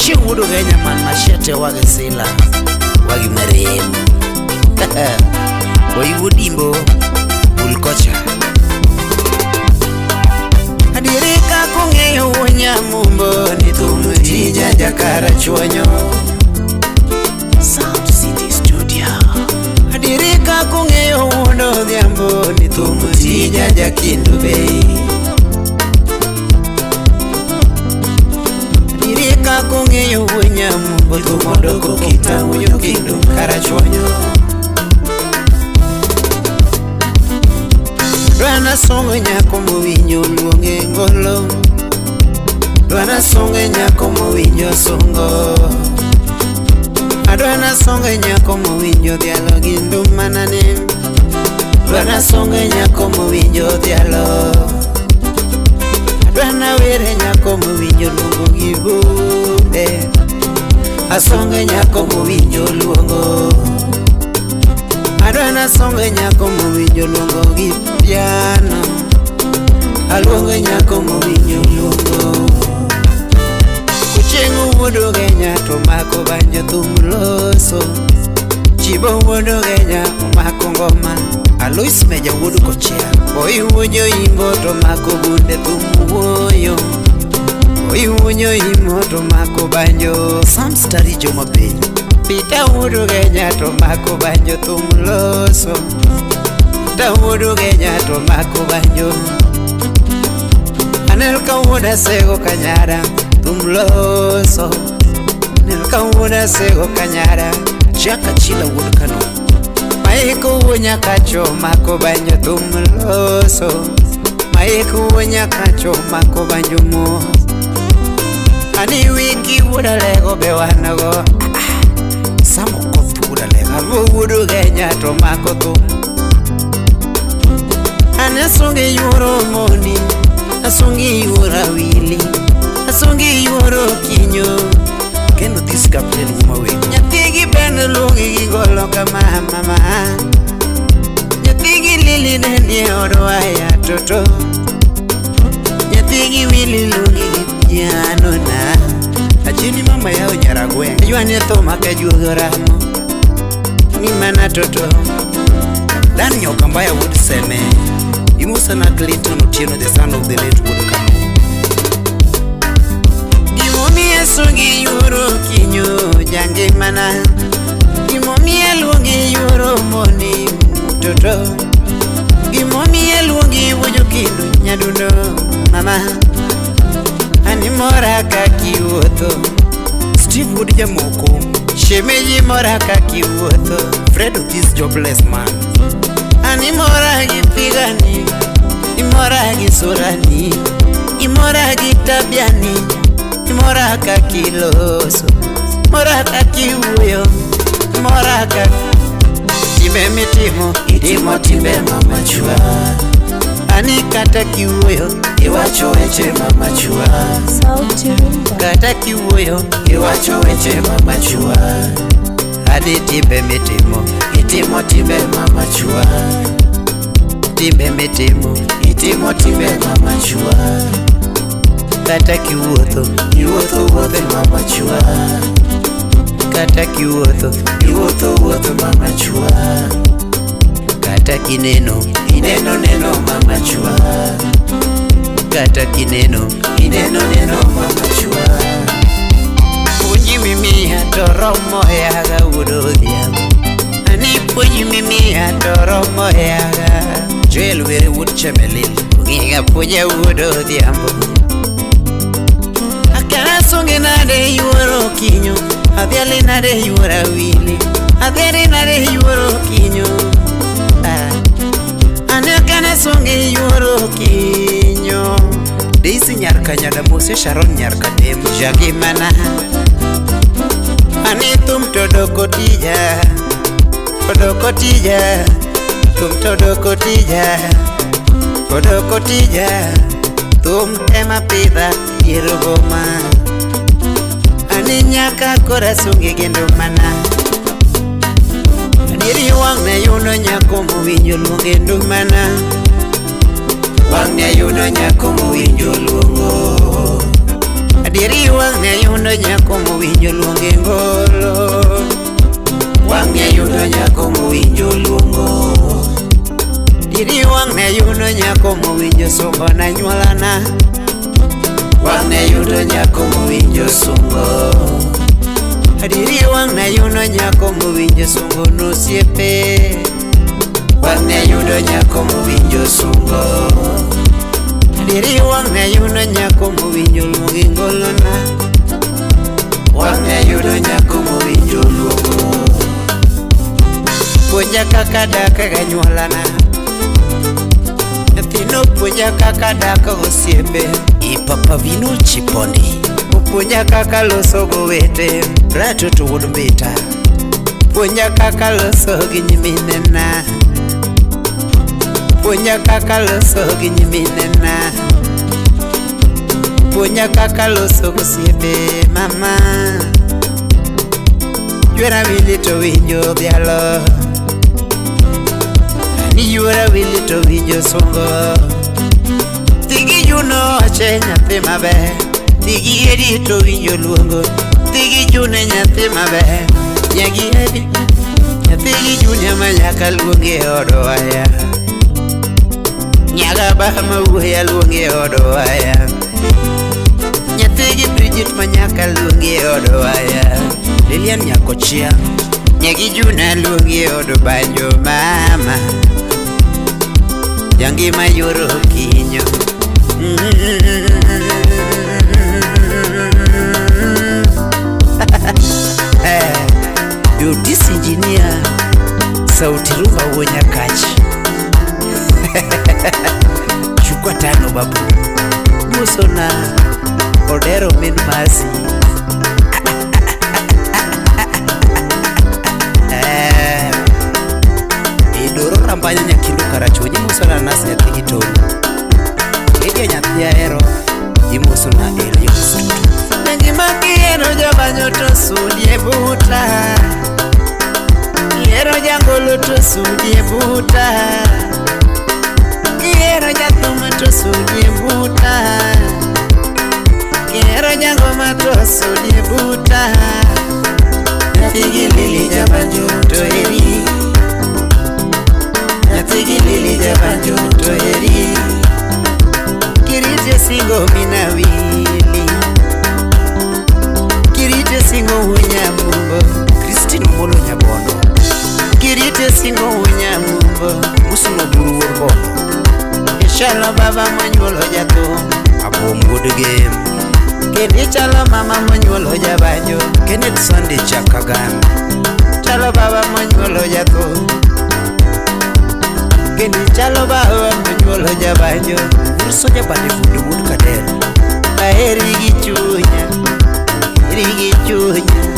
Ochieng' wuod Ugenya man machete wagi sila wagi marem. Boy wuod Imbo bul kocha. Adieri kaka ong'eyo wuon Nyamumbo ni thum tija jakarachuonyo. Sound City Studio. Adieri kaka ong'eyo wuon Odhiambo ni thum tija jakindu bei. Adieri kaka ong'eyo wuon Nyamumbo thum odoko kita wuoyo kindu karachuonyo. Dwana songo nyako mowinjo luonge ngolo. Dwana songo nyako mowinjo sungo. Adwana songo nyako mowinjo dhialo gi ndumanane. Dwana songo nyako mowinjo dhialo. Adwana were nyako mowinjo luongo gi bunde. Asongo nyako mowinjo luongo. Adwana songo nyako mowinjo luongo gi piano. Aluongo nyako mowinjo luongo. Ochieng' wuod Ugenya to mako banjo thum loso. Chibo wuod Ugenya omako ngoma. Alois Meja wuod Kochia. Boy wuod Imbo to mako bunde thum wuoyo. Boy wuod Imbo to mako banjo. Sam Starijo mapiny. Peter wuod Ugenya to mako banjo thum loso. Peter wuod Ugenya to mako banjo. Anel ka wuod Asego Kanyada thum loso. Anel ka wuod Asego Kanyada. Jack Achila wuod Kano. Maiko wuod Nyakacho mako banjo thum loso. Maiko wuod Nyakacho mako banjo mo. Ani wiki wuod Alego be wan go. Sam Okoth wuod Alego. Abo wuod Ugenya to mako thum. An asunge yuoro moni, asunge yuoro awili, asunge yuoro kinyo. Kendo this captain Uma Weng. Nyathigi ben luongi gi golo kama mama. Nyathigi lili ne nie odwa ya toto. Nyathigi wili luongi gi piano na. Achini mama yao Nyaragweng. Ywane thum akajuogo ramo. Ni mana toto. Dan Nyoka Mbaya wuod Seme. Imusa na Clinton Otieno the son of the late wuod Kano. Gimomiyo asungi yuoro kinyo jangimana. Gimomiyo aluongi yuoro moni toto. Gimomiyo aluongi wuoyo kindu nyadundo mama. Ani mora kaka iwuotho. Steve wuod Jamoko. Shemeji mora kaka iwuotho. Fred Otis jobless man. Ani mora gi pigani, imora gi surani, imora gi tabiani, imora kaka iloso, mora kaka iwuoyo, mora kaka timbe mitimo, itimo timbe mamachua. Ani kata kiwuoyo, iwacho weche mamachua. Sauti Rumba. Kata kiwuoyo, iwacho weche mamachua. Ani timbe mitimo, itimo timbe mamachua. Timbe mitimo, itimo timbe mamachua. Kata kiwuotho, iwuotho wuothe mamachua. Kata kiwuotho, iwuotho wuothe mamachua. Kata kineno, ineno neno mamachua. Kata kineno, ineno neno mamachua. Puonji mimiya to romo yaga wuod Odhiambo. Ani puonji mimiya to romo yaga. Joel Were wuod Chemelil. Ong'iga puonja wuod Odhiambo. Akara sunge nade yuoro kinyo. Adhiali nade yuoro awili. Adhiali nade yuoro kinyo. Ane akana sunge yuoro kinyo. Daisy Nyar Kanyada Mose Sharon Nyar Kadem. Jangimana. Ani thum to doko tija. Odoko tija. Thum to doko tija. Odoko tija. Thum ema pidha dier boma. Ani nyaka kora sunge gendo mana. Adieri wang' ne yudo nyako mowinjo luonge ndumana. Wang' ne yudo nyako mowinjo luongo. Adieri wang' ayudo nyako mowinjo luonge ngolo. Wang' ayudo nyako mowinjo luongo. Adieri wang' ayudo nyako mowinjo sungo na nyuolana. Wang' ayudo nyako mowinjo sungo. Adieri wang' ayudo nyako mowinjo sungo nosiepe. Wang' ayudo nyako mowinjo sungo. Adieri wang' ayudo nyako mowinjo luonge ngolona. Wang' ayudo nyako mowinjo luongo. Puonja kaka dak gi anyuolana. Nyathino puonja kaka dak gosiepe. Ipapa Vino Chipondi. Opuonja kaka loso gowete. Ratoto wuod Mbita. Puonja kaka loso gi nyiminena. Puonja kaka loso gi nyiminena. Puonja kaka loso gosiepe mama. Yuora wili to winjo dhialo. Ni yuora wili to winjo sungo. Dhigi Juno wache nyathi maber. Dhigi Edi to winjo luongo. Dhigi June nyathi maber. Nyagi Edi nyathi gi June ma nyaka luongi e od waya. Nyaga ba ma wuoyi aluongi e od waya. Nyathi gi Bridget ma nyaka luongi e od waya. Lilian Nyakochia. Nyagi Juna luongi e od banjo mama. Jangima yoro kinyo. This engineer Sauti Rumba wuo Nyakach. Chukua tano babu. Musona Odero min Masi. Idoro Rambanya nyakindu Karachuonyo imuso na Nas nyathi gi Tony. Lydia nyathi ahero imuso na Elias Tutu. Ngima kihero jabanyo to sudie buta. Kihero jangolo to sudie buta. Kihero jathum to sudie buta. Kihero jangoma to sudie buta. Nyathi gi Lili jabanjo to eri. Nyathi gi Lili jabanjo to eri. Kirite singo mina wili. Kirite singo unyamumbo. Christine Omolo Nyabondo. Kirite singo unyamumbo. Musuno Buru wuod Bondo. Ichalo baba monyuolo jathum. Abom wuod Gem. Kendo ichalo mama monyuolo jabanjo. Kenneth Sunday Chakagan. Chalo baba monyuolo jathum. Kendo ichalo baba monyuolo jabanjo. Wuod Soja Bade Fundi wuod Kadel. Aheri gi chunya. Aheri gi chunya.